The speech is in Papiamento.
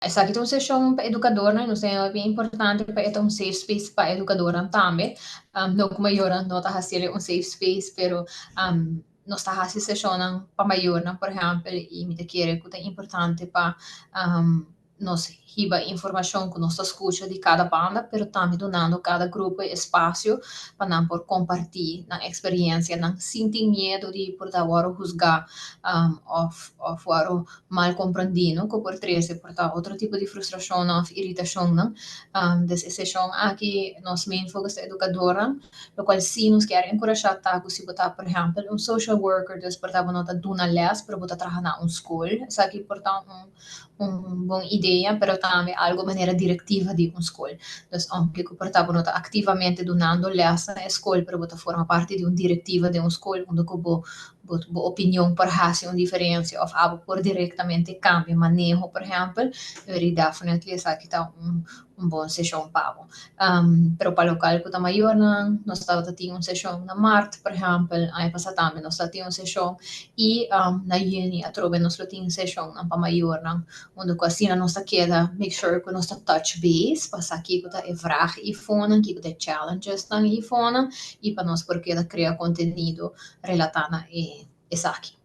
Esaki ta un seshon pa edukadónan, nos ta bien importante pa e ta un safe space pa edukadónan tambe. No ku mayornan no ta hasi un safe space, pero nos ta hasi seshonnan pa mayornan, por ehèmpel, i mi ta kere ku ta importante pa nos hiba informashon ku nos ta skucha di kada banda, pero tambe dunando kada grupo espasio pa nan por kompartí nan eksperensianan sin tin miedu di por ta wòrdu husgá òf wòrdu mal komprendí, no? Ku por trese por ta otro tipo di frustrashon òf iritashonnan. Dus e seshon aki nos main focus ta edukadónan, lokual sí nos ke enkurashá ta ku si bo ta, por ehèmpel, un social worker, dus por ta bo no ta duna lès, pero bo ta traha na un skol, esaki por ta un bon idea, pero tambe algu manera direktiva di un skol. Dus aunke ku por ta bo no ta aktivamente dunando lès na skol, pero bo ta forma parti di un direktiva di un skol, unda ku bo opinion por hasi un diferensia òf abo por direktamente kambia maneho, por ehèmpel, very definitely esaki ta un bon seshon pa bo. Pero pa lokual ku ta mayornan, nos tabatin un seshon na mart, por ehèmpel, aña pasá tambe nos tabatin un seshon i na yüni atrobe nos lo tin seshonnan pa mayornan, unda ku asina nos ta keda make sure ku nos ta touch base, pa sa kiko ta e vraag eifonan, kiko ta e challengesnan eifonan, i pa nos por keda krea kontenido relatá na esaki.